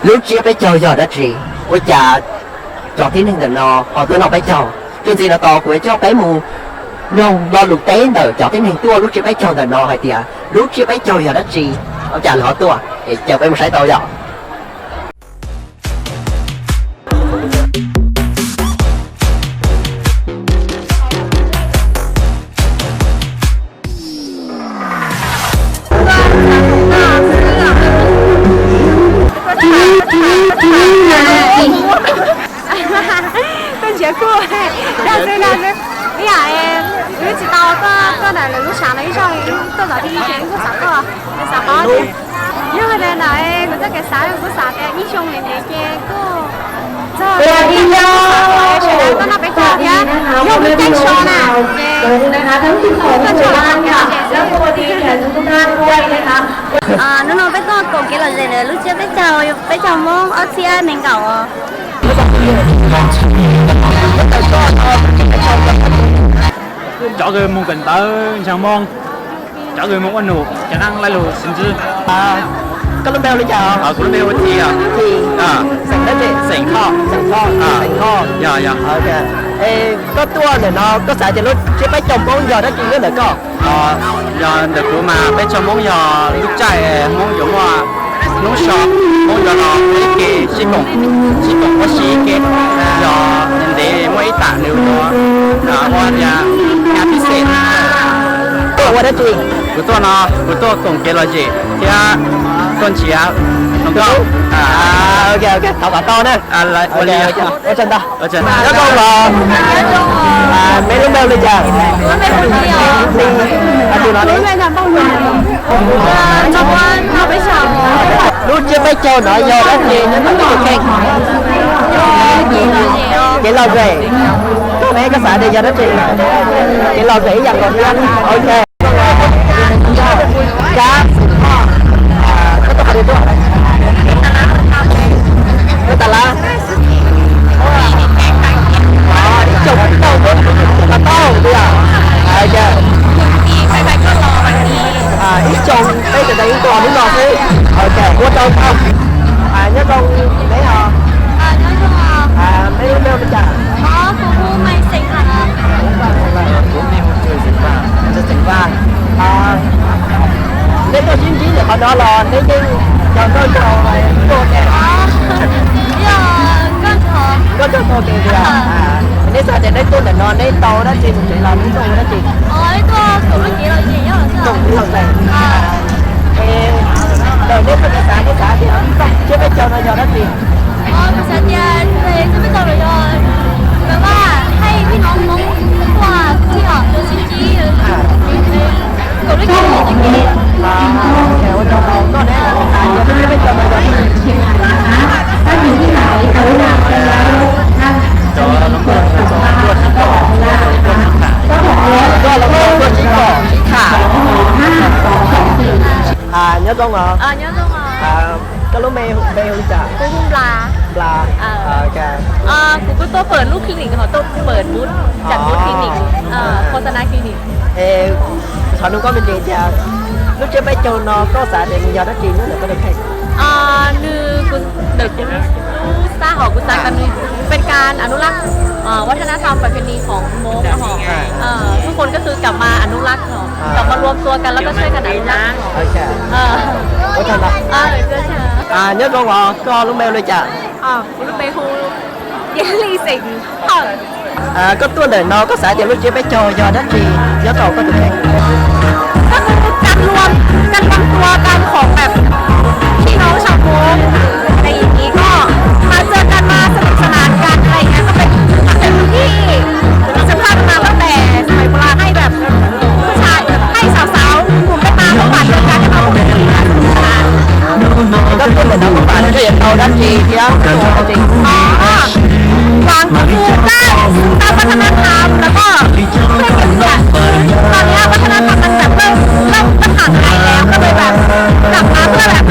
Lub tsiab peb caug yog dab tsi? Ua cas cov tib neeg ntawm no ho tuaj noj peb caug? Txuas ntxiv no tos kuv yuav coj peb mus mloog lo lus teb ntawm cov tib neeg tuaj lub tsiab peb caug ntawm no hais tias lub tsiab peb caug yog dab tsi, ua cas lawv ho tuaj. Es caw peb mus saib tau yom. Koj nrhiav kuj dag xwb no, ib yam wb tsis tau tuaj ntawm lawv lub tshav no ib zaug, tuaj zaum tib ces wb kuj xav tuaj, xav qhov yog hais tias ntawm kuv txoj kev xav kuv xav tias ib xyoo ntev ntev ces kuj txog sawv daws tuaj noj peb caug thiab, yog lub caij so na, ces tuaj txog lawm ces xwb. Hnub no peb tuaj koom kev lom zem ntawm lub tsiab peb caug, peb caug Hmoob ob txhiab nees nkaum. Cov kws mus kawm ntawv ntseeg Hmoob, cov kws mus ua num, cov neeg laij lug sib ntsib. Koj lub npe hu li cas? Kuv lub npe hu Thim. Thim. Xeem dab tsi? Xeem Thoj. Xeem Thoj. Xeem Thoj. Yog, yog. Koj tuaj ntawm no koj xav tias lub tsiab peb caug Hmoob yog dab tsi nyob ntawm koj? Yog ntawm kuv mas peb caug Hmoob yog lub caij Hmoob yuav muaj hnub so, Hmoob yuav los ua ib ke sib koom, sib koom ua si ke, yog ntev muaj ib tam nws yuav ua tias nyab pib xes. Koj ua dab tsi? Kuv tuaj no, kuv tuaj koom kev lom zem thiab tuaj nrhiav hluas nkauj. Ok, ok, thov kom tau na. Ua li, ua tsaug ntau. Nyob zoo los? Meb lub npe hu li cas? Lub tsiab peb caug no yog dab tsi nyob ntawm koj tus kheej? Kev lom zem. Koj ne, koj xav tias yog dab tsi? Kev lom zem ib yam nkaus thiab. Ok. Koj tuaj qhov twg tuaj? Koj tas lab. Ib xyoo peb tau, ib xyoo peb tau ib tuaj hnub no xwb. Ok, ua tsaug ntau. Nyob zoo neb os. Neb lub npe hu li cas? Xeem Vaj. Neb tuaj sib ntsib ntawm qhov no los neb yeej yog nkauj nraug tuaj ke? Nkauj nraug tuaj ke tiag. Neb xav tias neb tuaj ntawm no neb tau dab tsi mus tsev los neb tuaj ua dab tsi? Koom lom zem. Ntawm neb txoj kev xav neb xav tias tsiab peb caug no yog dab tsi? Nyob zoo os. Koj lub npe hu li cas? Nplas. Kuv kuj tuaj pawm lub clinic, ho tuaj pawm booth,จัด booth clinic,โฆษณา clinic. Es xav nug koj me ntsis tias lub tsiab peb caug no koj xav tias nws yog dab tsi nyob ntawm koj tus kheej? Nws, kuv, ntawm kuv lub sab hom kuv xav tias nwsเป็นการอนุรักษ์ วัฒนธรรม ประเพณีของมงค์ หรอ ทุกคนก็คือกลับมาอนุรักษ์ หรอ กลับมารวมตัวกันแล้วก็ช่วยกันอนุรักษ์ หรอ Nyob zoo os, koj lub npe hu li cas? Koj tuaj ntawm no koj xav tias lub tsiab peb caug yog dab tsi nyob rau koj tus kheej? Các con gắn luôn, gắn gắn tuaกันของแบบพี่น้องชาวมงค์อะไรอย่างนี้ก็มาเจอกันมาสนุกสนานกันอะไรอย่างเงี้ยก็เป็นมันเป็นที่สืบทอดกันมาตั้งแต่สมัยโบราณให้แบบผู้ชายให้สาวๆกลุ่มได้มาพบปะเจอกันให้มาพูดคุยกันสนุกสนาน Koj tuaj ntawm no koj pom tias koj yuav tau dab tsi thiab koj tuaj ua dab tsi? หวังคือได้ซึมซับวัฒนธรรมแล้วก็เพื่อนกันเนี่ยตอนนี้วัฒนธรรมมันแบบเริ่มเริ่มมันห่างไกลแล้วก็เลยแบบกลับมาเพื่อแบบ